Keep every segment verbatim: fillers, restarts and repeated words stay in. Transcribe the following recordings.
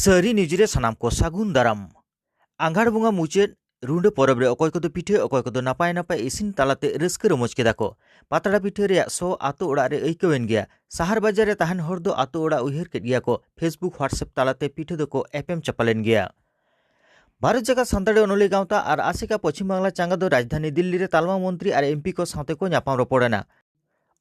ᱥᱟᱹᱨᱤ ᱱᱤᱭᱩᱡᱽ ᱨᱮ ᱥᱟᱱᱟᱢ ᱠᱚ ᱥᱟᱹᱜᱩᱱ ᱫᱟᱨᱟᱢ᱾ ᱟᱸᱜᱷᱟᱲ ᱵᱚᱸᱜᱟ ᱢᱩᱪᱟᱹᱫ ᱨᱩᱸᱰᱟᱹ ᱯᱚᱨᱚᱵᱽ ᱨᱮ ᱚᱠᱚᱭ ᱠᱚᱫᱚ ᱯᱤᱴᱷᱟᱹ, ᱚᱠᱚᱭ ᱠᱚᱫᱚ ᱱᱟᱯᱟᱭ ᱱᱟᱯᱟᱭ ᱤᱥᱤᱱ ᱛᱟᱞᱟᱛᱮ ᱨᱟᱹᱥᱠᱟᱹ ᱨᱚᱢᱚᱡᱽ ᱠᱮᱫᱟ ᱠᱚ᱾ ᱯᱟᱛᱲᱟ ᱯᱤᱴᱷᱟᱹ ᱨᱮᱭᱟᱜ ᱥᱚ ᱟᱛᱳ ᱚᱲᱟᱜ ᱨᱮ ᱟᱹᱭᱠᱟᱹᱣᱮᱱ ᱜᱮᱭᱟ᱾ ᱥᱟᱦᱟᱨ ᱵᱟᱡᱟᱨ ᱨᱮ ᱛᱟᱦᱮᱱ ᱦᱚᱲ ᱫᱚ ᱟᱛᱳ ᱚᱲᱟᱜ ᱩᱭᱦᱟᱹᱨ ᱠᱮᱫ ᱜᱮᱭᱟ ᱠᱚ᱾ Facebook, WhatsApp ᱛᱟᱞᱟᱛᱮ ᱯᱤᱴᱷᱟᱹ ᱫᱚᱠᱚ ᱮᱯᱮᱢ ᱪᱟᱯᱟᱞᱮᱱ ᱜᱮᱭᱟ᱾ ᱵᱷᱟᱨᱚᱛ ᱡᱟᱠᱟᱛ ᱥᱟᱱᱛᱟᱲᱤ ᱚᱱᱚᱞᱤᱭᱟᱹ ᱜᱟᱶᱛᱟ ᱟᱨ ᱟᱥᱮᱠᱟ ᱯᱚᱪᱷᱤᱢ ᱵᱟᱝᱞᱟ ᱪᱟᱸᱜᱟ ᱫᱚ ᱨᱟᱡᱽᱫᱷᱟᱱᱤ ᱫᱤᱞᱞᱤ ᱨᱮ ᱛᱟᱞᱢᱟ ᱢᱚᱱᱛᱨᱤ ᱟᱨ ᱮᱢᱯᱤ ᱠᱚ ᱥᱟᱶᱛᱮ ᱠᱚ ᱧᱟᱯᱟᱢ ᱨᱚᱯᱚᱲ ᱮᱱᱟ᱾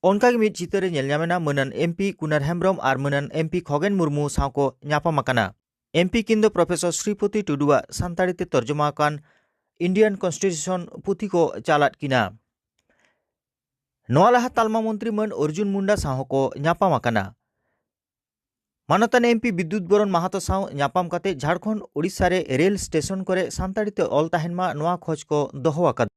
ᱚᱱᱠᱟᱜᱮ ᱢᱤᱫ ᱪᱤᱛᱟᱹᱨ ᱨᱮ ᱧᱮᱞ ᱧᱟᱢ ᱮᱱᱟ, ᱢᱟᱹᱱᱟᱱ ᱮᱢᱯᱤ ᱠᱩᱱᱟᱨ ᱦᱮᱢᱵᱽᱨᱚᱢ ᱟᱨ ᱢᱟᱹᱱᱟᱱ ᱮᱢᱯᱤ ᱠᱷᱚᱜᱮᱱ ᱢᱩᱨᱢᱩ ᱥᱟᱶ ᱠᱚ ᱧᱟᱯᱟᱢ ᱟᱠᱟᱱᱟ᱾ ᱮᱢᱯᱤ ᱠᱤᱱ ᱫᱚ ᱯᱨᱚᱯᱷᱮᱥᱚᱨ ᱥᱨᱤᱯᱚᱛᱤ ᱴᱩᱰᱩᱣᱟᱜ ᱥᱟᱱᱛᱟᱲᱤ ᱛᱮ ᱛᱚᱨᱡᱚᱢᱟ ᱟᱠᱟᱱ ᱤᱱᱰᱤᱭᱟᱱ ᱠᱚᱱᱥᱴᱤᱴᱤᱭᱩᱥᱚᱱ ᱯᱩᱛᱷᱤ ᱠᱚ ᱪᱟᱞ ᱟᱫ ᱠᱤᱱᱟ᱾ ᱱᱚᱣᱟ ᱞᱟᱦᱟ ᱛᱟᱞᱢᱟ ᱢᱚᱱᱛᱨᱤ ᱢᱟᱹᱱ ᱚᱨᱡᱩᱱ ᱢᱩᱱᱰᱟ ᱥᱟᱶ ᱦᱚᱸᱠᱚ ᱧᱟᱯᱟᱢ ᱟᱠᱟᱱᱟ᱾ ᱢᱟᱱᱚᱛᱟᱱ ᱮᱢᱯᱤ ᱵᱤᱫᱽᱫᱩᱛ ᱵᱚᱨᱚᱱ ᱢᱟᱦᱟᱛᱚ ᱥᱟᱶ ᱧᱟᱯᱟᱢ ᱠᱟᱛᱮ ᱡᱷᱟᱲᱠᱷᱚᱸᱰ ᱳᱰᱤᱥᱟ ᱨᱮ ᱨᱮᱞ ᱥᱴᱮᱥᱚᱱ ᱠᱚᱨᱮ ᱥᱟᱱᱛᱟᱲᱤ ᱛᱮ ᱚᱞ ᱛᱟᱦᱮᱱ ᱢᱟ, ᱱᱚᱣᱟ ᱠᱷᱚᱡᱽ ᱠᱚ ᱫᱚᱦᱚ ᱟᱠᱟᱫᱟ᱾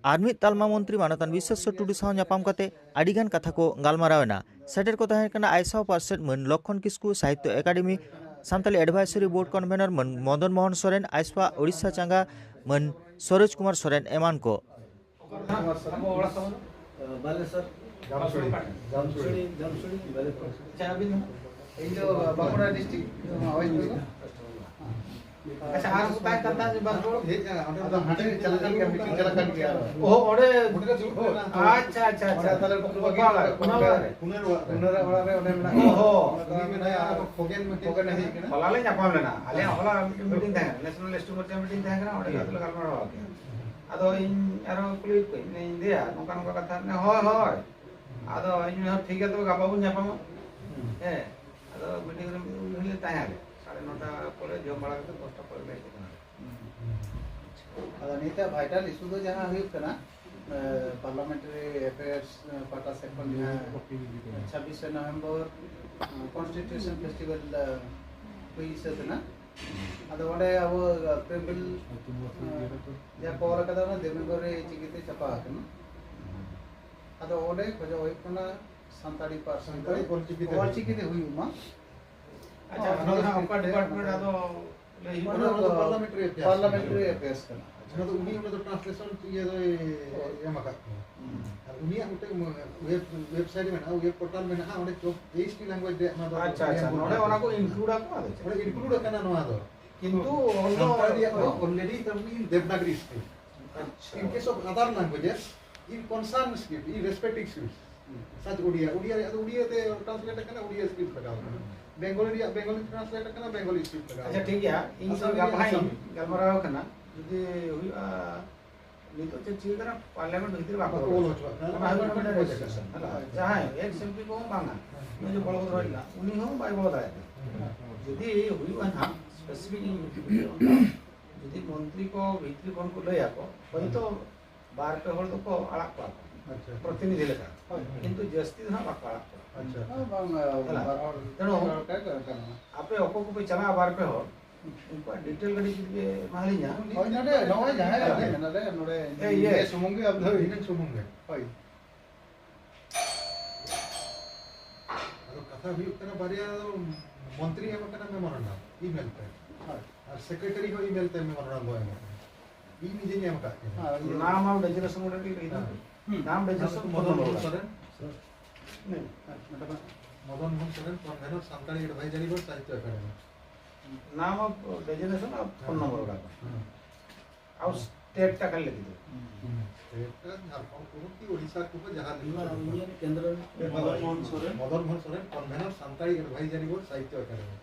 ᱟᱨ ᱢᱤᱫ ᱛᱟᱞᱢᱟ ᱢᱚᱱᱛᱨᱤ ᱢᱟᱱᱚᱛᱟᱱ ᱵᱤᱥᱥᱮᱥᱚᱨ ᱴᱩᱰᱩ ᱥᱟᱶ ᱧᱟᱯᱟᱢ ᱠᱟᱛᱮ ᱟᱹᱰᱤ ᱜᱟᱱ ᱠᱟᱛᱷᱟ ᱠᱚ ᱜᱟᱞᱢᱟᱨᱟᱣ ᱮᱱᱟ᱾ ᱥᱮᱴᱮᱨ ᱠᱚ ᱛᱟᱦᱮᱸ ᱠᱟᱱᱟ ᱟᱭᱥᱟᱣ ᱯᱟᱨᱥᱮᱛ ᱢᱟᱹᱱ ᱞᱚᱠᱠᱷᱚᱱ ᱠᱤᱥᱠᱩ, Sahitya academy Santali advisory board convenor ᱢᱟᱹᱱ ᱢᱚᱫᱚᱱ ᱢᱳᱦᱚᱱ ᱥᱚᱨᱮᱱ, ᱟᱭᱥᱯᱟ ᱳᱰᱤᱥᱟ ᱪᱟᱸᱜᱟ ᱢᱟᱹᱱ ᱥᱚᱨᱳᱡᱽ ᱠᱩᱢᱟᱨ ᱥᱚᱨᱮᱱ ᱮᱢᱟᱱ ᱠᱚ᱾ ᱵᱟᱞᱮᱥᱚᱨ᱾ ᱡᱟᱢᱥᱩᱲᱤ᱾ ᱡᱟᱢᱥᱩᱲᱤ, ᱡᱟᱢᱥᱩᱲᱤ, ᱵᱟᱞᱮᱥᱚᱨ᱾ ᱟᱪᱪᱷᱟ, ᱟᱹᱵᱤᱱ ᱫᱚ? ᱤᱧ ᱫᱚ ᱵᱟᱸᱠᱩᱲᱟ ᱰᱤᱥᱴᱨᱤᱠᱴ, ᱱᱚᱣᱟ ᱣᱮᱥᱴ ᱵᱮᱝᱜᱚᱞ᱾ ᱟᱪᱪᱷᱟ, ᱟᱨ ᱩᱱᱠᱩ ᱛᱟᱦᱮᱸ ᱠᱟᱱ ᱛᱟᱦᱮᱸᱫ ᱵᱟᱨ ᱦᱚᱲ? ᱦᱮᱡ ᱟᱠᱟᱱᱟ, ᱚᱸᱰᱮ ᱟᱫᱚ ᱦᱟᱸᱰᱮ ᱪᱟᱞᱟᱜ ᱠᱟᱱ ᱜᱮᱭᱟ, ᱢᱤᱴᱤᱝ ᱪᱟᱞᱟᱜ ᱠᱟᱱ ᱜᱮᱭᱟ᱾ ᱚ, ᱚᱸᱰᱮ? ᱚᱸᱰᱮ ᱠᱚ ᱫᱩᱲᱩᱵ ᱠᱟᱱᱟ᱾ ᱟᱪᱪᱷᱟ, ᱟᱪᱪᱷᱟ, ᱟᱪᱪᱷᱟ᱾ ᱚᱸᱰᱮ ᱛᱟᱦᱞᱮ ᱵᱟᱠᱚ ᱵᱟᱹᱜᱤ ᱚᱠᱟ ᱚᱲᱟᱜ ᱨᱮ? ᱠᱟᱫᱟ᱾ ᱚᱱᱟ ᱚᱲᱟᱜ ᱨᱮ? ᱠᱩᱱᱟᱨ ᱚᱲᱟᱜ, ᱠᱩᱱᱟᱨ ᱚᱲᱟᱜ ᱨᱮ ᱚᱸᱰᱮ ᱢᱮᱱᱟᱜ ᱚ, ᱠᱚᱣᱟ᱾ ᱦᱚᱸ᱾ ᱩᱱᱤ ᱢᱮᱱᱟᱭᱟ, ᱟᱨ ᱠᱷᱚᱜᱮᱱ ᱢᱤᱫᱴᱮᱱ ᱠᱷᱚᱜᱮᱱ ᱦᱮᱡ ᱟᱠᱟᱱᱟ᱾ ᱦᱚᱞᱟ ᱞᱮ ᱧᱟᱯᱟᱢ ᱞᱮᱱᱟ᱾ ᱟᱞᱮᱭᱟᱜ ᱦᱚᱞᱟ ᱢᱤᱫᱴᱮᱱ ᱢᱤᱴᱤᱝ ᱛᱟᱦᱮᱸ ᱠᱟᱱᱟ, ᱱᱮᱥᱱᱟᱞ ᱮᱥᱴᱤᱢᱮᱴ ᱨᱮᱭᱟᱜ ᱢᱤᱴᱤᱝ ᱛᱟᱦᱮᱸ ᱠᱟᱱᱟ, ᱚᱸᱰᱮ ᱜᱮ ᱟᱫᱚ ᱞᱮ ᱜᱟᱞᱢᱟᱨᱟᱣ ᱠᱮᱫᱟ᱾ ᱟᱫᱚ ᱤᱧ ᱟᱨᱚ ᱠᱩᱞᱤᱭᱮᱫ ᱠᱚᱣᱟᱧ, ᱢᱮᱱᱫᱟᱹᱧ, "ᱫᱮᱭᱟ, ᱱᱚᱝᱠᱟ ᱱᱚᱝᱠᱟ ᱠᱟᱛᱷᱟ?" ᱢᱮᱱᱫᱟ, "ᱦᱳᱭ, ᱦᱳᱭ᱾" ᱟᱫᱚ ᱤᱧ ᱦᱚᱸ, "ᱴᱷᱤᱠ ᱜᱮᱭᱟ, ᱛᱚᱵᱮ ᱜᱟᱯᱟ ᱵᱚᱱ ᱧᱟᱯᱟᱢᱟ᱾" ᱦᱮᱸ, ᱟᱫᱚ ᱢᱤᱴᱤᱝ ᱨᱮ ᱢᱤᱫ ᱫᱤᱱ ᱞᱮ ᱛᱟᱦᱮᱸ ᱟᱞᱮ᱾ ᱥᱟᱲᱮ ᱱᱚᱴᱟ ᱯᱚᱨᱮ ᱡᱚᱢ ᱵᱟᱲᱟ ᱠᱟᱛᱮ ᱫᱚᱥᱴᱟ ᱯᱚᱨᱮ ᱞᱮ ᱦᱮᱡ ᱟᱠᱟᱱᱟ᱾ ᱟᱫᱚ ᱱᱤᱛᱚᱜ ᱵᱷᱟᱭᱴᱟᱞ ᱤᱥᱩ ᱫᱚ ᱡᱟᱦᱟᱸ ᱦᱩᱭᱩᱜ ᱠᱟᱱᱟ, ᱮ, ᱯᱟᱨᱞᱟᱢᱮᱱᱴᱟᱨᱤ ᱮᱯᱷᱮᱭᱟᱨᱥ, ᱮ, ᱯᱟᱦᱴᱟ ᱥᱮᱫ ᱠᱷᱚᱱ ᱡᱟᱦᱟᱸ ᱪᱷᱟᱵᱵᱤᱥᱮ ᱱᱚᱵᱷᱮᱢᱵᱚᱨ, ᱮ, ᱠᱚᱱᱥᱴᱤᱴᱤᱭᱩᱥᱚᱱ ᱯᱷᱮᱥᱴᱤᱵᱷᱟᱞ, ᱮ, ᱦᱩᱭ ᱥᱟᱹᱛ ᱮᱱᱟ᱾ ᱟᱫᱚ ᱚᱸᱰᱮ ᱟᱵᱚ, ᱮ, ᱯᱨᱤᱱᱴ ᱵᱤᱞ, ᱮ, ᱡᱟᱦᱟᱸ ᱠᱚ ᱚᱞ ᱟᱠᱟᱫᱟ, ᱚᱱᱟ ᱫᱮᱵᱽᱱᱟᱜᱚᱨᱤ ᱪᱤᱠᱤᱛᱮ ᱪᱷᱟᱯᱟ ᱟᱠᱟᱱᱟ᱾ ᱟᱫᱚ ᱚᱸᱰᱮ ᱠᱷᱚᱡᱚᱜ ᱦᱩᱭᱩᱜ ᱠᱟᱱᱟ ᱥᱟᱱᱛᱟᱲᱤ ᱯᱟᱹᱨᱥᱤ ᱫᱚ ᱥᱟᱱᱛᱟᱲᱤ ᱚᱞᱪᱤᱠᱤ ᱛᱮ ᱚᱞᱪᱤᱠᱤ ᱛᱮ ᱦᱩᱭᱩᱜ ᱢᱟ᱾ ᱟᱪᱪᱷᱟ, ᱚᱱᱟ ᱫᱚ ᱦᱟᱸᱜ ᱚᱠᱟ ᱰᱤᱯᱟᱨᱴᱢᱮᱱᱴ ᱟᱫᱚ ᱞᱟᱹᱭ ᱦᱩᱭᱩᱜ ᱚᱱᱟ ᱠᱟᱱᱟ᱾ ᱫᱚ ᱯᱟᱨᱞᱟᱢᱮᱱᱴᱟᱨᱤ ᱚᱱᱟ ᱫᱚ ᱯᱟᱨᱞᱟᱢᱮᱱᱴᱟᱨᱤ ᱮᱯᱷᱮᱭᱟᱨᱥ ᱠᱟᱱᱟ᱾ ᱚᱱᱟ ᱫᱚ ᱩᱱᱤ ᱚᱸᱰᱮ ᱫᱚ ᱴᱨᱟᱱᱥᱞᱮᱥᱚᱱ ᱤᱭᱟᱹ ᱫᱚᱭ ᱮᱢ ᱟᱠᱟᱫ ᱠᱚᱣᱟ᱾ ᱦᱩᱸ᱾ ᱟᱨ ᱩᱱᱤᱭᱟᱜ ᱢᱤᱫᱴᱮᱱ ᱣᱮᱵ, ᱣᱮᱵᱥᱟᱭᱤᱴ ᱢᱮᱱᱟᱜᱼᱟ, ᱣᱮᱵ ᱯᱳᱨᱴᱟᱞ ᱢᱮᱱᱟᱜᱼᱟ, ᱚᱸᱰᱮ ᱡᱚᱛᱚ ᱮᱭᱤᱪ ᱴᱤ ᱞᱮᱝᱜᱩᱭᱮᱡᱽ ᱨᱮᱭᱟᱜ ᱚᱱᱟ ᱫᱚ ᱟᱪᱪᱷᱟ, ᱟᱪᱪᱷᱟ, ᱱᱚᱰᱮ ᱚᱱᱟ ᱠᱚ ᱤᱱᱠᱞᱩᱰ ᱟᱠᱚ, ᱟᱫᱚ ᱪᱮᱫ? ᱚᱸᱰᱮ ᱤᱱᱠᱞᱩᱰ ᱟᱠᱟᱱᱟ ᱱᱚᱣᱟ ᱫᱚ᱾ ᱠᱤᱱᱛᱩ ᱚᱞ ᱫᱚ ᱥᱟᱱᱛᱟᱲᱤ ᱨᱮᱭᱟᱜ ᱫᱚ ᱚᱞᱨᱮᱰᱤ ᱛᱟᱵᱚᱱ ᱫᱮᱵᱽᱱᱟᱜᱽᱨᱤ ᱥᱠᱨᱤᱯᱴ᱾ ᱟᱪᱪᱷᱟ᱾ In case of other languages, in concerned script, in respective script, such Odia, Odia ᱨᱮᱭᱟᱜ ᱫᱚ ᱳᱰᱤᱭᱟ ᱛᱮ ᱴᱨᱟᱱᱥᱞᱮᱴ ᱟᱠᱟᱱᱟ, ᱳᱰᱤᱭᱟ ᱥᱠᱨᱤᱯᱴ ᱞᱟᱜᱟᱣ ᱟᱠᱟᱱᱟ᱾ ᱵᱮᱝᱜᱚᱞᱤ ᱨᱮᱭᱟᱜ ᱵᱮᱝᱜᱚᱞᱤ ᱴᱨᱟᱱᱥᱞᱮᱴ ᱟᱠᱟᱱᱟ, ᱵᱮᱝᱜᱚᱞᱤ ᱥᱠᱨᱤᱯᱴ ᱞᱟᱜᱟᱣ ᱟᱪᱪᱷᱟ, ᱟᱠᱟᱱᱟ᱾ ᱴᱷᱤᱠ ᱜᱮᱭᱟ, ᱤᱧ ᱟᱥᱟᱢᱤ ᱜᱟᱯᱟ ᱨᱮᱭᱟᱜ ᱦᱟᱸᱜ ᱤᱧ ᱟᱥᱟᱢᱤ᱾ ᱜᱟᱞᱢᱟᱨᱟᱣ ᱠᱟᱱᱟ, ᱡᱩᱫᱤ ᱦᱩᱭᱩᱜᱼᱟ, ᱱᱤᱛᱚᱜ ᱪᱮᱫ ᱪᱤᱠᱟᱹ ᱠᱟᱱᱟ, ᱯᱟᱨᱞᱟᱢᱮᱱᱴ ᱵᱷᱤᱛᱤᱨ ᱵᱟᱠᱚ ᱵᱟᱠᱚ ᱵᱚᱞᱚ ᱵᱚᱞᱚ ᱦᱚᱪᱚᱣᱟᱜ ᱠᱟᱱᱟ᱾ ᱚᱱᱟ ᱦᱩᱭᱩᱜ ᱠᱟᱱᱟ ᱢᱤᱫᱴᱮᱱ ᱰᱤᱥᱠᱟᱥᱚᱱ, ᱦᱮᱸ᱾ ᱡᱟᱦᱟᱸᱭ ᱮᱠᱥ ᱮᱢ ᱯᱤ ᱠᱚ ᱵᱟᱝᱟ, ᱦᱮᱸ᱾ ᱱᱩᱭ ᱡᱮ ᱵᱚᱲᱚ ᱵᱚᱲᱚ ᱦᱚᱲ ᱦᱮᱱᱟᱜ, ᱩᱱᱤ ᱦᱚᱸ ᱵᱟᱭ ᱵᱚᱞᱚ ᱫᱟᱲᱮᱭᱟᱜ ᱠᱟᱱᱟ᱾ ᱦᱮᱸ᱾ ᱡᱩᱫᱤ ᱦᱩᱭᱩᱜᱼᱟ ᱱᱟᱦᱟᱜ, ᱥᱯᱮᱥᱤᱯᱷᱤᱠ ᱤᱧ ᱡᱩᱫᱤ ᱚᱱᱠᱟ, ᱡᱩᱫᱤ ᱢᱚᱱᱛᱨᱤ ᱠᱚ ᱵᱷᱤᱛᱨᱤ ᱠᱷᱚᱱ ᱠᱚ ᱞᱟᱹᱭ ᱟᱠᱚ, ᱦᱚᱭᱛᱳ ᱵᱟᱨ ᱯᱮ ᱦᱚᱲ ᱫᱚᱠᱚ ᱟᱲᱟᱜ ᱠᱚᱣᱟ ᱠᱚ, ᱟᱪᱪᱷᱟ᱾ ᱯᱨᱚᱛᱤᱱᱤᱫᱷᱤ ᱞᱮᱠᱟ, ᱦᱳᱭ᱾ ᱠᱤᱱᱛᱩ ᱡᱟᱹᱥᱛᱤ ᱫᱚ ᱦᱟᱸᱜ ᱵᱟᱠᱚ ᱟᱲᱟᱜ ᱠᱚᱣᱟ᱾ ᱟᱪᱪᱷᱟ᱾ ᱦᱮᱸ, ᱵᱟᱝ, ᱦᱮᱸ᱾ ᱵᱟᱨ ᱦᱚᱲ ᱛᱮᱱᱚ ᱜᱟᱱᱚᱜᱼᱟ᱾ ᱟᱯᱮ ᱚᱠᱚᱭ ᱠᱚᱯᱮ ᱪᱟᱞᱟᱜᱼᱟ, ᱵᱟᱨ ᱯᱮ ᱦᱚᱲ, ᱩᱱᱠᱩᱣᱟᱜ ᱰᱤᱴᱮᱞ ᱠᱟᱹᱴᱤᱡ ᱡᱩᱫᱤ ᱯᱮ ᱮᱢᱟ ᱞᱤᱧᱟ᱾ ᱦᱳᱭ, ᱱᱚᱰᱮ, ᱱᱚᱜᱼᱚᱭ ᱡᱟᱦᱟᱸᱭ ᱦᱮᱸ᱾ ᱱᱚᱰᱮ, ᱱᱚᱰᱮ, ᱱᱚᱰᱮ ᱮᱭ, ᱤᱭᱟᱹ ᱤᱭᱮᱥ᱾ ᱥᱩᱢᱩᱝ ᱜᱮ, ᱟᱵᱚ ᱫᱚ ᱤᱱᱟᱹ ᱥᱩᱢᱩᱝ ᱜᱮ᱾ ᱦᱳᱭ᱾ ᱟᱫᱚ ᱠᱟᱛᱷᱟ ᱦᱩᱭᱩᱜ ᱠᱟᱱᱟ, ᱵᱟᱨᱭᱟ ᱫᱚ ᱢᱚᱱᱛᱨᱤ ᱮᱢ ᱟᱠᱟᱱᱟ ᱢᱮᱢᱳᱨᱟᱱᱰᱟᱢ ᱤᱢᱮᱞ ᱛᱮ, ᱦᱳᱭ᱾ ᱟᱨ ᱥᱮᱠᱨᱮᱴᱟᱨᱤ ᱦᱚᱸ ᱤᱢᱮᱞ ᱛᱮ ᱢᱮᱢᱳᱨᱟᱱᱰᱟᱢ ᱫᱚ ᱮᱢ ᱟᱠᱟᱱᱟ᱾ ᱤᱧ ᱱᱤᱡᱮᱧ ᱮᱢ ᱟᱠᱟᱫ ᱠᱤᱱᱟ᱾ ᱦᱳᱭ, ᱤᱭᱟᱹ᱾ ᱱᱟᱢ ᱟᱨ ᱰᱮᱡᱤᱜᱱᱮᱥᱚᱱ ᱜᱚᱴᱟ ᱠᱟᱹᱴᱤᱡ ᱞᱟᱹᱭ ᱛᱟᱢ᱾ ᱦᱮᱸ᱾ ᱱᱟᱢ designation Madan phone Mohan number. Soren. ᱦᱮᱸ, ᱱᱚᱰᱮ ᱢᱟ᱾ Madan Mohan Soren, convenor, Santali advisory board, Sahitya academy. ᱱᱟᱢ ᱟᱨ ᱰᱮᱡᱤᱜᱱᱮᱥᱚᱱ ᱟᱨ ᱯᱷᱳᱱ ᱦᱮᱸ᱾ ᱱᱚᱢᱵᱚᱨ ᱚᱰᱟᱠ᱾ ᱦᱮᱸ᱾ ᱟᱨ ᱥᱴᱮᱴ ᱴᱟᱜ ᱠᱷᱟᱹᱞᱤ ᱞᱟᱹᱜᱤᱫ ᱫᱚ᱾ ᱦᱩᱸ᱾ ᱥᱴᱮᱴ ᱨᱮ ᱡᱷᱟᱲᱠᱷᱚᱸᱰ ᱯᱩᱨᱩᱵ ᱠᱤ ᱳᱰᱤᱥᱟ ᱠᱚ ᱡᱟᱦᱟᱸ ᱞᱟᱹᱜᱤᱫ ᱤᱧ ᱢᱟ ᱠᱚ ᱤᱧ ᱢᱟ ᱠᱮᱱᱫᱨᱚ ᱨᱮ ᱦᱳᱭ᱾ Madan Mohan Soren. Madan Mohan Soren, convenor, Santali advisory board, Sahitya academy.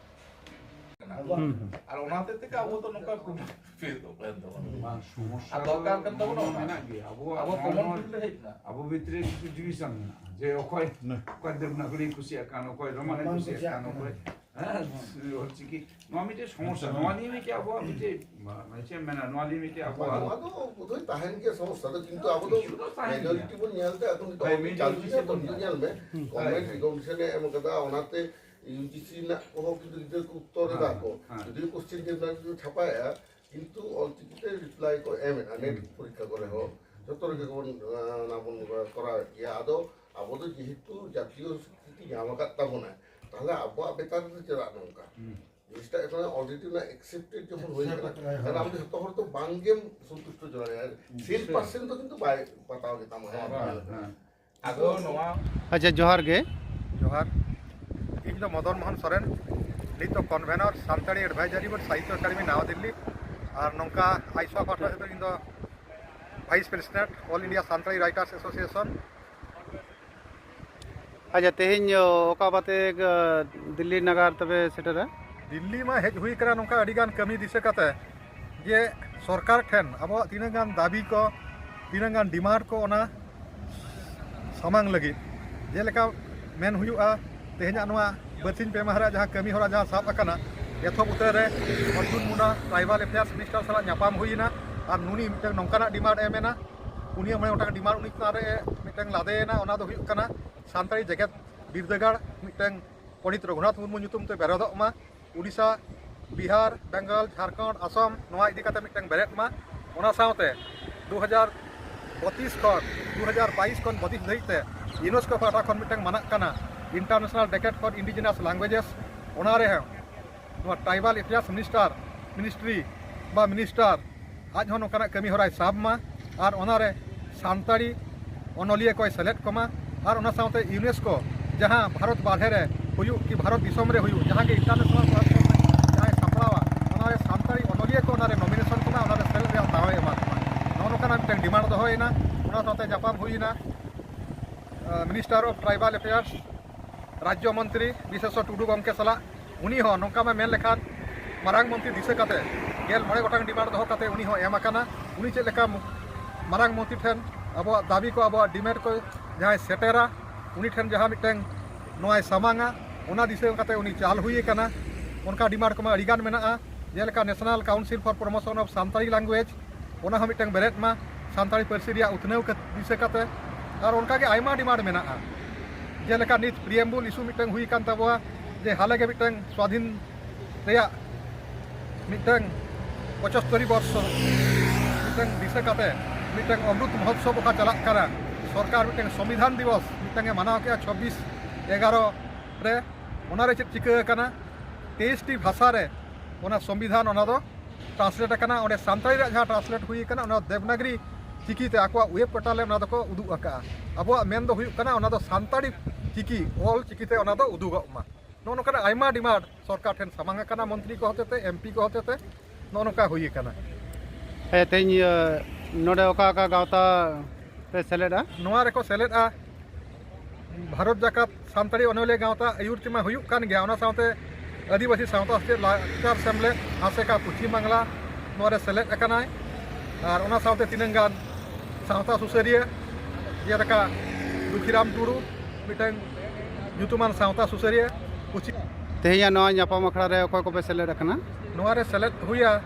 ᱦᱩᱸ, ᱦᱩᱸ᱾ ᱟᱨ ᱚᱱᱟ ᱦᱚᱛᱮᱡ ᱛᱮᱜᱮ ᱟᱵᱚ ᱫᱚ ᱱᱚᱝᱠᱟ ᱯᱨᱚᱵᱷᱟᱵᱤᱛ ᱠᱟᱱ ᱛᱟᱵᱚᱱᱟ᱾ ᱵᱟᱝ, ᱥᱚᱢᱚᱥᱥᱟ ᱟᱨ ᱫᱚᱨᱠᱟᱨ ᱠᱟᱱ ᱛᱟᱵᱚᱱᱟ ᱫᱚ ᱚᱱᱟ᱾ ᱢᱮᱱᱟᱜ ᱜᱮᱭᱟ᱾ ᱟᱵᱚᱣᱟᱜ ᱟᱵᱚ ᱡᱟᱦᱟᱸ ᱠᱚᱢᱚᱱ ᱱᱚᱣᱟ ᱯᱷᱤᱞᱰ ᱨᱮ ᱦᱮᱡ ᱮᱱᱟ᱾ ᱟᱵᱚ ᱵᱷᱤᱛᱨᱤ ᱨᱮ ᱠᱤᱪᱷᱩ ᱰᱤᱵᱷᱤᱡᱚᱱ ᱢᱮᱱᱟᱜᱼᱟ, ᱡᱮ ᱚᱠᱚᱭ, ᱦᱮᱸ᱾ ᱚᱠᱚᱭ ᱫᱮᱵᱽᱱᱟᱜᱚᱨᱤ ᱠᱩᱥᱤᱭᱟᱜ ᱠᱟᱱ, ᱚᱠᱚᱭ ᱨᱳᱢᱟᱱᱮ ᱵᱟᱝ ᱠᱩᱥᱤᱭᱟᱜ ᱠᱩᱥᱤᱭᱟᱜ ᱠᱟᱱ, ᱠᱟᱱᱟ᱾ ᱚᱠᱚᱭ, ᱦᱮᱸ, ᱚᱞᱪᱤᱠᱤ᱾ ᱱᱚᱣᱟ ᱢᱤᱫᱴᱮᱡ ᱥᱚᱢᱚᱥᱥᱟ᱾ ᱦᱮᱸ᱾ ᱱᱚᱣᱟ ᱱᱤᱭᱮ ᱢᱤᱫᱴᱮᱡ ᱟᱵᱚᱣᱟᱜ ᱢᱤᱫᱴᱮᱡ, ᱢᱟ-, ᱢᱟᱱᱮ ᱪᱮᱫ ᱮᱢ ᱢᱮᱱᱟ, ᱱᱚᱣᱟ ᱱᱤᱭᱮ ᱢᱤᱫᱴᱮᱡ ᱟᱵᱚᱣᱟᱜ ᱱᱚᱣᱟ ᱫᱚ ᱵᱳᱫᱷᱚᱭ ᱛᱟᱦᱮᱱ ᱜᱮᱭᱟ ᱥᱚᱢᱚᱥᱥᱟ ᱫᱚ, ᱠᱤᱱᱛᱩ ᱟᱵᱚ ᱫᱚ ᱠᱤᱪᱷᱩ ᱫᱚ ᱛᱟᱦᱮᱱ ᱜᱮᱭᱟ᱾ ᱢᱮᱡᱚᱨᱤᱴᱤ ᱵᱚᱱ ᱧᱮᱞ ᱛᱮ, ᱮᱠᱷᱚᱱ ᱱᱤᱛᱚᱜ ᱦᱳᱭ, ᱟᱵᱚ ᱢᱮᱡᱚᱨᱤᱴᱤ ᱪᱟᱞ ᱵᱚᱱ ᱧᱮᱞ ᱛᱮ᱾ ᱧᱮᱞ ᱢᱮ, ᱦᱩᱸ᱾ ᱜᱚᱵᱷᱚᱨᱱᱢᱮᱱᱴ ᱨᱤᱠᱚᱜᱱᱤᱥᱚᱱ ᱮ ᱮᱢ ᱠᱟᱫᱟ, ᱚᱱᱟᱛᱮ ᱤᱭᱩ ᱡᱤ ᱥᱤ ᱨᱮᱱᱟᱜ ᱠᱚᱦᱚᱸ ᱠᱤᱱᱛᱩ ᱜᱤᱫᱽᱨᱟᱹ ᱠᱚ ᱩᱛᱛᱚᱨ ᱮᱫᱟ ᱠᱚ᱾ ᱦᱮᱸ, ᱦᱮᱸ᱾ ᱡᱩᱫᱤ ᱠᱚᱥᱪᱮᱱ ᱯᱮᱯᱟᱨ ᱠᱚ ᱪᱷᱟᱯᱟᱭᱮᱫᱼᱟ, ᱠᱤᱱᱛᱩ ᱚᱞᱪᱤᱠᱤ ᱛᱮ ᱨᱤᱯᱞᱟᱭ ᱠᱚ ᱮᱢᱮᱫᱼᱟ, ᱱᱮᱴ ᱦᱩᱸ᱾ ᱯᱚᱨᱤᱠᱠᱷᱟ ᱠᱚᱨᱮ ᱦᱚᱸ᱾ ᱡᱚᱛᱚ ᱨᱮᱜᱮ ᱵᱚᱱ, ᱟᱸ, ᱚᱱᱟ ᱵᱚᱱ ᱠᱚᱨᱟᱣᱮᱫ ᱜᱮᱭᱟ᱾ ᱟᱫᱚ ᱟᱵᱚ ᱫᱚ ᱡᱮᱦᱮᱛᱩ ᱡᱟᱛᱤᱭᱚ ᱥᱤᱠᱨᱤᱛᱤ ᱧᱟᱢ ᱟᱠᱟᱫ ᱛᱟᱵᱚᱱᱟᱭ, ᱛᱟᱦᱞᱮ ᱟᱵᱚᱣᱟᱜ ᱵᱮᱯᱟᱨ ᱨᱮ ᱪᱮᱫᱟᱜ ᱱᱚᱝᱠᱟ? ᱦᱩᱸ᱾ ᱡᱤᱱᱤᱥ ᱚᱞᱨᱮᱰᱤ ᱚᱱᱟ ᱮᱠᱥᱮᱯᱴᱮᱰ ᱡᱚᱠᱷᱚᱱ ᱦᱩᱭ ᱠᱟᱱᱟ, ᱛᱟᱦᱞᱮ ᱟᱢ ᱫᱚ ᱡᱚᱛᱚ ᱦᱚᱲ ᱫᱚ ᱵᱟᱝ ᱜᱮᱢ ᱥᱚᱱᱛᱩᱥᱴᱚ ᱡᱚᱲᱟᱭᱟ᱾ ᱥᱤᱞ ᱯᱟᱨᱥᱮᱱ ᱫᱚ ᱠᱤᱱᱛᱩ ᱵᱟᱭ ᱯᱟᱛᱟᱣ ᱜᱮ ᱛᱟᱢᱟ᱾ ᱦᱮᱸ, ᱟᱫᱚ ᱱᱚᱣᱟ ᱟᱪᱪᱷᱟ, ᱡᱚᱦᱟᱨ ᱜᱮ᱾ ᱡᱚᱦᱟᱨ᱾ ᱤᱧ ᱫᱚ ᱢᱚᱫᱚᱱ ᱢᱳᱦᱚᱱ ᱥᱚᱨᱮᱱ, ᱱᱤᱛ ᱫᱚ convenor Santali advisory board Sahitya academy ᱱᱟᱣᱟ ᱫᱤᱞᱞᱤ, ᱟᱨ ᱱᱚᱝᱠᱟ ᱟᱭᱥᱟ ᱯᱟᱦᱴᱟ ᱥᱮᱫ ᱫᱚ ᱤᱧ ᱫᱚ vice president, all India Santali writers association. ᱟᱪᱪᱷᱟ, ᱛᱮᱦᱮᱧ, ᱚ, ᱚᱠᱟ ᱵᱟᱛᱮ, ᱚ, ᱫᱤᱞᱞᱤ ᱱᱟᱜᱟᱨ ᱛᱮᱯᱮ ᱥᱮᱴᱮᱨᱟ? ᱫᱤᱞᱞᱤ ᱢᱟ ᱦᱮᱡ ᱦᱩᱭ ᱠᱟᱱᱟ ᱱᱚᱝᱠᱟ ᱟᱹᱰᱤ ᱜᱟᱱ ᱠᱟᱹᱢᱤ ᱫᱤᱥᱟᱹ ᱠᱟᱛᱮ, ᱡᱮ ᱥᱚᱨᱠᱟᱨ ᱴᱷᱮᱱ ᱟᱵᱚᱣᱟᱜ ᱛᱤᱱᱟᱹᱜ ᱜᱟᱱ ᱫᱟᱹᱵᱤ ᱠᱚ, ᱛᱤᱱᱟᱹᱜ ᱜᱟᱱ ᱰᱤᱢᱟᱱᱰ ᱠᱚ, ᱚᱱᱟ ᱥᱟᱢᱟᱝ ᱞᱟᱹᱜᱤᱫ᱾ ᱡᱮᱞᱮᱠᱟ ᱢᱮᱱ ᱦᱩᱭᱩᱜᱼᱟ, ᱛᱮᱦᱮᱧᱟᱜ ᱱᱚᱣᱟ ᱵᱟᱨᱥᱤᱧ ᱯᱮ ᱢᱟᱦᱟ ᱨᱮᱭᱟᱜ ᱡᱟᱦᱟᱸ ᱠᱟᱹᱢᱤ ᱦᱚᱨᱟ ᱡᱟᱦᱟᱸ ᱥᱟᱵ ᱟᱠᱟᱱᱟ, ᱮᱛᱚᱦᱚᱵ ᱩᱛᱟᱹᱨ ᱨᱮ Arjun Munda tribal affairs minister ᱥᱟᱞᱟᱜ ᱧᱟᱯᱟᱢ ᱦᱩᱭᱮᱱᱟ, ᱟᱨ ᱱᱩᱱᱤ ᱢᱤᱫᱴᱟᱝ ᱱᱚᱝᱠᱟᱱᱟᱜ ᱰᱤᱢᱟᱱᱰ ᱮᱢ ᱮᱱᱟ, ᱯᱩᱱᱭᱟᱹ ᱢᱚᱬᱮ ᱜᱚᱴᱟᱝ ᱰᱤᱢᱟᱱᱰ ᱩᱱᱤ ᱪᱮᱛᱟᱱ ᱨᱮ ᱢᱤᱫᱴᱟᱝ ᱞᱟᱫᱮᱭᱮᱱᱟ᱾ ᱚᱱᱟ ᱫᱚ ᱦᱩᱭᱩᱜ ᱠᱟᱱᱟ ᱥᱟᱱᱛᱟᱲᱤ ᱡᱮᱜᱮᱛ ᱵᱤᱨᱫᱟᱹᱜᱟᱲ ᱢᱤᱫᱴᱟᱝ ᱯᱚᱸᱰᱤᱛ ᱨᱚᱜᱷᱩᱱᱟᱛᱷ ᱢᱩᱨᱢᱩ ᱧᱩᱛᱩᱢ ᱛᱮ ᱵᱮᱨᱮᱫᱚᱜ ᱢᱟ, ᱩᱰᱤᱥᱟ, ᱵᱤᱦᱟᱨ, ᱵᱮᱝᱜᱚᱞ, ᱡᱷᱟᱲᱠᱷᱚᱸᱰ, ᱟᱥᱟᱢ, ᱱᱚᱣᱟ ᱤᱫᱤ ᱠᱟᱛᱮ ᱢᱤᱫᱴᱟᱝ ᱵᱮᱨᱮᱫ ᱢᱟ᱾ ᱚᱱᱟ ᱥᱟᱶᱛᱮ ᱫᱩ ᱦᱟᱡᱟᱨ ᱵᱚᱛᱤᱥ ᱠᱷᱚᱱ, ᱫᱩ ᱦᱟᱡᱟᱨ ᱵᱟᱭᱤᱥ ᱠᱷᱚᱱ ᱵᱚᱛᱤᱥ ᱫᱷᱟᱹᱵᱤᱡ ᱛᱮ ᱤᱭᱩᱱᱮᱥᱠᱳ ᱯᱟᱦᱴᱟ ᱠᱷᱚᱱ ᱢᱤᱫᱴᱟᱝ ᱢᱟᱱᱟᱜ ᱠᱟᱱᱟ International Decade for Indigenous Languages, ᱚᱱᱟ ᱨᱮᱦᱚᱸ ᱱᱚᱣᱟ ᱴᱨᱟᱭᱵᱟᱞ ᱮᱯᱷᱮᱭᱟᱨᱥ ᱢᱤᱱᱤᱥᱴᱟᱨ, ᱢᱤᱱᱤᱥᱴᱨᱤ ᱵᱟ ᱢᱤᱱᱤᱥᱴᱟᱨ ᱟᱡ ᱦᱚᱸ ᱱᱚᱝᱠᱟᱱᱟᱜ ᱠᱟᱹᱢᱤ ᱦᱚᱨᱟᱭ ᱥᱟᱵ ᱢᱟ ᱟᱨ ᱚᱱᱟᱨᱮ ᱥᱟᱱᱛᱟᱲᱤ ᱚᱱᱚᱞᱤᱭᱟᱹ ᱠᱚᱭ ᱥᱮᱞᱮᱫ ᱠᱚᱢᱟ᱾ ᱟᱨ ᱚᱱᱟ ᱥᱟᱶᱛᱮ ᱤᱭᱩᱱᱮᱥᱠᱳ ᱡᱟᱦᱟᱸ ᱵᱷᱟᱨᱚᱛ ᱵᱟᱨᱦᱮ ᱨᱮ ᱦᱩᱭᱩᱜ ᱠᱤ ᱵᱷᱟᱨᱚᱛ ᱫᱤᱥᱚᱢ ᱨᱮ ᱦᱩᱭᱩᱜ ᱡᱟᱦᱟᱸ ᱜᱮ ᱤᱱᱴᱟᱨᱱᱮᱥᱚᱱᱟᱞ ᱯᱞᱟᱴᱯᱷᱚᱨᱢ ᱨᱮ ᱡᱟᱦᱟᱸᱭ ᱥᱟᱯᱲᱟᱣᱟ, ᱚᱱᱟᱨᱮ ᱥᱟᱱᱛᱟᱲᱤ ᱚᱱᱚᱞᱤᱭᱟᱹ ᱠᱚ ᱚᱱᱟᱨᱮ ᱱᱚᱢᱤᱱᱮᱥᱚᱱ ᱠᱚᱢᱟ, ᱚᱱᱟᱨᱮ ᱥᱮᱞᱮᱫ ᱨᱮᱭᱟᱜ ᱫᱟᱣ ᱮ ᱮᱢᱟ ᱠᱚᱢᱟ᱾ ᱱᱚᱜᱼᱚ ᱱᱚᱝᱠᱟᱱᱟᱜ ᱢᱤᱫᱴᱟᱝ ᱰᱤᱢᱟᱱᱰ ᱫᱚᱦᱚᱭᱮᱱᱟ᱾ ᱚᱱᱟ ᱥᱟᱶᱛᱮ ᱧᱟᱯᱟᱢ ᱦᱩᱭᱮᱱᱟ ᱢᱤᱱᱤᱥᱴᱟᱨ ᱚᱯᱷ ᱴᱨᱟᱭᱵᱟᱞ ᱮᱯᱷᱮᱭᱟᱨᱥ ᱨᱟᱡᱽᱡᱚ ᱢᱚᱱᱛᱨᱤ ᱵᱤᱥᱮᱥᱥᱚ ᱴᱩᱰᱩ ᱜᱚᱢᱠᱮ ᱥᱟᱞᱟᱜ᱾ ᱩᱱᱤ ᱦᱚᱸ ᱱᱚᱝᱠᱟ ᱢᱟ ᱢᱮᱱ ᱞᱮᱠᱷᱟᱱ ᱢᱟᱨᱟᱝ ᱢᱚᱱᱛᱨᱤ ᱫᱤᱥᱟᱹ ᱠᱟᱛᱮ ᱜᱮᱞ ᱢᱚᱬᱮ ᱜᱚᱴᱟᱝ ᱰᱤᱢᱟᱱᱰ ᱫᱚᱦᱚ ᱠᱟᱛᱮ ᱩᱱᱤ ᱦᱚᱸ ᱮᱢ ᱟᱠᱟᱱᱟ᱾ ᱩᱱᱤ ᱪᱮᱫ ᱞᱮᱠᱟ ᱢᱟᱨᱟᱝ ᱢᱚᱱᱛᱨᱤ ᱴᱷᱮᱱ ᱟᱵᱚᱣᱟᱜ ᱫᱟᱹᱵᱤ ᱠᱚ, ᱟᱵᱚᱣᱟᱜ ᱰᱤᱢᱟᱱᱰ ᱠᱚ ᱡᱟᱦᱟᱸᱭ ᱥᱮᱴᱮᱨᱟ, ᱩᱱᱤ ᱴᱷᱮᱱ ᱡᱟᱦᱟᱸ ᱢᱤᱫᱴᱟᱝ ᱱᱚᱣᱟᱭ ᱥᱟᱢᱟᱝᱟ, ᱚᱱᱟ ᱫᱤᱥᱟᱹ ᱠᱟᱛᱮ ᱩᱱᱤ ᱪᱟᱞ ᱦᱩᱭ ᱟᱠᱟᱱᱟ᱾ ᱚᱱᱠᱟ ᱰᱤᱢᱟᱱᱰ ᱠᱚᱢᱟ ᱟᱹᱰᱤᱜᱟᱱ ᱢᱮᱱᱟᱜᱼᱟ, ᱡᱮᱞᱮᱠᱟ National Council for Promotion of Santali Language, ᱚᱱᱟ ᱦᱚᱸ ᱢᱤᱫᱴᱟᱝ ᱵᱮᱨᱮᱫ ᱢᱟ ᱥᱟᱱᱛᱟᱲᱤ ᱯᱟᱹᱨᱥᱤ ᱨᱮᱭᱟᱜ ᱩᱛᱱᱟᱹᱣ ᱠᱟᱛ-, ᱫᱤᱥᱟᱹ ᱠᱟᱛᱮ᱾ ᱟᱨ ᱚᱱᱠᱟᱜᱮ ᱟᱭᱢᱟ ᱰᱤᱢᱟᱱᱰ ᱢᱮᱱᱟᱜᱼᱟ, ᱡᱮᱞᱮᱠᱟ ᱱᱤᱛ ᱯᱨᱤᱭᱮᱢᱵᱩᱞ ᱤᱥᱩ ᱢᱤᱫᱴᱟᱝ ᱦᱩᱭ ᱟᱠᱟᱱ ᱛᱟᱵᱚᱣᱟ, ᱡᱮ ᱦᱟᱞᱮ ᱜᱮ ᱢᱤᱫᱴᱟᱝ ᱥᱣᱟᱫᱷᱤᱱ ᱨᱮᱭᱟᱜ ᱢᱤᱫᱴᱟᱝ ᱯᱚᱸᱪᱟᱛᱛᱳᱨᱤ ᱵᱚᱨᱥᱚ ᱢᱤᱫᱴᱟᱝ ᱫᱤᱥᱟᱹ ᱠᱟᱛᱮ ᱢᱤᱫᱴᱟᱝ ᱚᱢᱨᱩᱛ ᱢᱚᱦᱳᱛᱥᱚᱵ ᱚᱠᱟ ᱪᱟᱞᱟᱜ ᱠᱟᱱᱟ, ᱥᱚᱨᱠᱟᱨ ᱢᱤᱫᱴᱟᱝ ᱥᱚᱝᱵᱤᱫᱷᱟᱱ ᱫᱤᱵᱚᱥ ᱢᱤᱫᱴᱟᱝ ᱮ ᱢᱟᱱᱟᱣ ᱠᱮᱫᱼᱟ ᱪᱷᱚᱵᱵᱤᱥ ᱮᱜᱟᱨᱚ ᱨᱮ᱾ ᱚᱱᱟᱨᱮ ᱪᱮᱫ ᱪᱤᱠᱟᱹ ᱟᱠᱟᱱᱟ? ᱛᱮᱭᱤᱥ ᱴᱤ ᱵᱷᱟᱥᱟ ᱨᱮ ᱚᱱᱟ ᱥᱚᱝᱵᱤᱫᱷᱟᱱ ᱚᱱᱟ ᱫᱚ ᱴᱨᱟᱱᱥᱞᱮᱴ ᱟᱠᱟᱱᱟ᱾ ᱚᱸᱰᱮ ᱥᱟᱱᱛᱟᱲᱤ ᱨᱮᱭᱟᱜ ᱡᱟᱦᱟᱸ ᱴᱨᱟᱱᱥᱞᱮᱴ ᱦᱩᱭ ᱟᱠᱟᱱᱟ, ᱚᱱᱟ ᱫᱮᱵᱽᱱᱟᱜᱽᱨᱤ ᱪᱤᱠᱤ ᱛᱮ ᱟᱠᱚᱣᱟᱜ ᱣᱮᱵᱽ ᱯᱳᱨᱴᱟᱞ ᱨᱮ ᱚᱱᱟ ᱫᱚᱠᱚ ᱩᱫᱩᱜ ᱟᱠᱟᱫᱼᱟ᱾ ᱟᱵᱚᱣᱟᱜ ᱢᱮᱱ ᱫᱚ ᱦᱩᱭᱩᱜ ᱠᱟᱱᱟ, ᱚᱱᱟ ᱫᱚ ᱥᱟᱱᱛᱟᱲᱤ ᱪᱤᱠᱤ, ᱚᱞ ᱪᱤᱠᱤ ᱛᱮ ᱚᱱᱟ ᱫᱚ ᱩᱫᱩᱜᱚᱜ ᱢᱟ᱾ ᱱᱚᱜᱼᱚ ᱱᱚᱝᱠᱟᱱᱟᱜ ᱟᱭᱢᱟ ᱰᱤᱢᱟᱱᱰ ᱥᱚᱨᱠᱟᱨ ᱴᱷᱮᱱ ᱥᱟᱢᱟᱝ ᱟᱠᱟᱱᱟ, ᱢᱚᱱᱛᱨᱤ ᱠᱚ ᱦᱚᱛᱮᱛᱮ, ᱮᱢ ᱯᱤ ᱠᱚ ᱦᱚᱛᱮᱛᱮ ᱱᱚᱜᱼᱚ ᱱᱚᱝᱠᱟ ᱦᱩᱭ ᱟᱠᱟᱱᱟ᱾ ᱦᱮᱸ, ᱛᱮᱦᱮᱧ, ᱤᱭᱟᱹ, ᱱᱚᱰᱮ ᱚᱠᱟ ᱚᱠᱟ ᱜᱟᱶᱛᱟ ᱯᱮ ᱥᱮᱞᱮᱫᱼᱟ? ᱱᱚᱣᱟ ᱨᱮᱠᱚ ᱥᱮᱞᱮᱫᱼᱟ ᱵᱷᱟᱨᱚᱛ ᱡᱟᱠᱟᱛ ᱥᱟᱱᱛᱟᱲᱤ ᱚᱱᱚᱞᱤᱭᱟᱹ ᱜᱟᱶᱛᱟ ᱟᱹᱭᱩᱨ ᱛᱮᱢᱟ ᱦᱩᱭᱩᱜ ᱠᱟᱱ ᱜᱮᱭᱟ, ᱚᱱᱟ ᱥᱟᱶᱛᱮ ᱟᱹᱫᱤᱵᱟᱹᱥᱤ ᱥᱟᱶᱛᱟ ᱥᱮᱪᱮᱫ ᱞᱟᱠᱪᱟᱨ ᱥᱮᱢᱞᱮᱫ ᱟᱥᱮᱠᱟ ᱯᱚᱪᱷᱤᱢ ᱵᱟᱝᱞᱟ ᱱᱚᱣᱟ ᱨᱮ ᱥᱮᱞᱮᱫ ᱟᱠᱟᱱᱟᱭ᱾ ᱟᱨ ᱚᱱᱟ ᱥᱟᱶᱛᱮ ᱛᱤᱱᱟᱹᱝ ᱜᱟᱱ ᱥᱟᱶᱛᱟ ᱥᱩᱥᱟᱹᱨᱤᱭᱟᱹ, ᱡᱮᱞᱮᱠᱟ ᱫᱩᱠᱷᱤᱨᱟᱢ ᱴᱩᱰᱩ, ᱢᱤᱫᱴᱟᱝ ᱧᱩᱛᱩᱢᱟᱱ ᱥᱟᱶᱛᱟ ᱥᱩᱥᱟᱹᱨᱤᱭᱟᱹ, ᱯᱚᱪᱷᱤᱢ ᱛᱮᱦᱮᱧᱟᱜ ᱱᱚᱣᱟ ᱧᱟᱯᱟᱢ ᱟᱠᱷᱲᱟ ᱨᱮ ᱚᱠᱚᱭ ᱠᱚᱯᱮ ᱥᱮᱞᱮᱫ ᱟᱠᱟᱱᱟ? ᱱᱚᱣᱟ ᱨᱮ ᱥᱮᱞᱮᱫ ᱦᱩᱭᱟ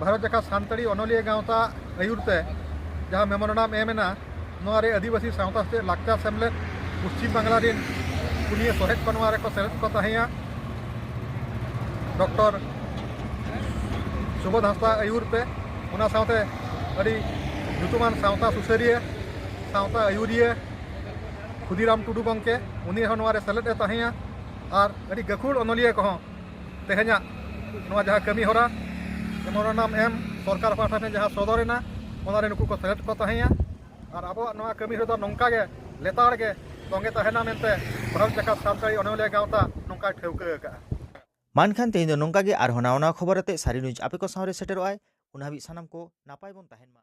ᱵᱷᱟᱨᱚᱛ ᱡᱟᱠᱟᱛ ᱥᱟᱱᱛᱟᱲᱤ ᱚᱱᱚᱞᱤᱭᱟᱹ ᱜᱟᱶᱛᱟ ᱟᱹᱭᱩᱨ ᱛᱮ ᱡᱟᱦᱟᱸ ᱢᱮᱢᱳᱨᱮᱱᱰᱟᱢ ᱮᱢ ᱮᱱᱟ, ᱱᱚᱣᱟ ᱨᱮ ᱟᱹᱫᱤᱵᱟᱹᱥᱤ ᱥᱟᱶᱛᱟ ᱥᱮᱪᱮᱫ ᱞᱟᱠᱪᱟᱨ ᱥᱮᱢᱞᱮᱫ ᱯᱚᱪᱷᱤᱢ ᱵᱟᱝᱞᱟ ᱨᱤᱱ ᱯᱩᱱᱭᱟᱹ ᱥᱚᱦᱮᱫ ᱠᱚ ᱱᱚᱣᱟ ᱨᱮᱠᱚ ᱥᱮᱞᱮᱫ ᱠᱚ ᱛᱟᱦᱮᱸᱭᱟ᱾ ᱰᱚᱠᱴᱚᱨ ᱥᱩᱵᱳᱫᱷ ᱦᱟᱸᱥᱫᱟ ᱟᱹᱭᱩᱨ ᱛᱮ, ᱚᱱᱟ ᱥᱟᱶᱛᱮ ᱟᱹᱰᱤ ᱧᱩᱛᱩᱢᱟᱱ ᱥᱟᱶᱛᱟ ᱥᱩᱥᱟᱹᱨᱤᱭᱟᱹ, ᱥᱟᱶᱛᱟ ᱟᱹᱭᱩᱨᱤᱭᱟᱹ ᱠᱷᱩᱫᱤᱨᱟᱢ ᱴᱩᱰᱩ ᱜᱚᱢᱠᱮ, ᱩᱱᱤ ᱦᱚᱸ ᱱᱚᱣᱟ ᱨᱮ ᱥᱮᱞᱮᱫ ᱮ ᱛᱟᱦᱮᱸᱭᱟ᱾ ᱟᱨ ᱟᱹᱰᱤ ᱜᱟᱹᱠᱷᱩᱲ ᱚᱱᱚᱞᱤᱭᱟᱹ ᱠᱚᱦᱚᱸ ᱛᱮᱦᱮᱧᱟᱜ ᱱᱚᱣᱟ ᱡᱟᱦᱟᱸ ᱠᱟᱹᱢᱤ ᱦᱚᱨᱟ ᱢᱮᱢᱳᱨᱮᱱᱰᱟᱢ ᱮᱢ ᱥᱚᱨᱠᱟᱨ ᱯᱟᱦᱴᱟ ᱴᱷᱮᱱ ᱡᱟᱦᱟᱸ ᱥᱚᱫᱚᱨ ᱮᱱᱟ, ᱚᱱᱟ ᱨᱮ ᱱᱩᱠᱩ ᱠᱚ ᱥᱮᱞᱮᱫ ᱠᱚ ᱛᱟᱦᱮᱸᱭᱟ᱾ ᱟᱨ ᱟᱵᱚᱣᱟᱜ ᱱᱚᱣᱟ ᱠᱟᱹᱢᱤ ᱦᱚᱨᱟ ᱫᱚ ᱱᱚᱝᱠᱟ ᱜᱮ ᱞᱮᱛᱟᱲ ᱜᱮ ᱛᱚᱸᱜᱮ ᱛᱟᱦᱮᱱᱟ ᱢᱮᱱᱛᱮ ᱵᱷᱟᱨᱚᱛ ᱡᱟᱠᱟᱛ ᱥᱟᱱᱛᱟᱲᱤ ᱚᱱᱚᱞᱤᱭᱟᱹ ᱜᱟᱶᱛᱟ ᱱᱚᱝᱠᱟᱭ ᱴᱷᱟᱹᱣᱠᱟᱹ ᱟᱠᱟᱫᱼᱟ᱾ ᱢᱟ ᱮᱱᱠᱷᱟᱱ ᱛᱮᱦᱮᱧ ᱫᱚ ᱱᱚᱝᱠᱟ ᱜᱮ, ᱟᱨᱦᱚᱸ ᱱᱟᱣᱟ ᱱᱟᱣᱟ ᱠᱷᱚᱵᱚᱨ ᱟᱛᱮ ᱥᱟᱹᱨᱤ ᱱᱤᱭᱩᱡᱽ ᱟᱯᱮ ᱠᱚ ᱥᱟᱶ ᱨᱮ ᱥᱮᱴᱮᱨᱚᱜᱼᱟᱭ᱾ ᱩᱱ ᱦᱟᱹᱵᱤᱡ ᱥᱟᱱᱟᱢ ᱠᱚ ᱱᱟᱯᱟᱭ ᱵᱚᱱ ᱛᱟᱦᱮᱱ ᱢᱟ᱾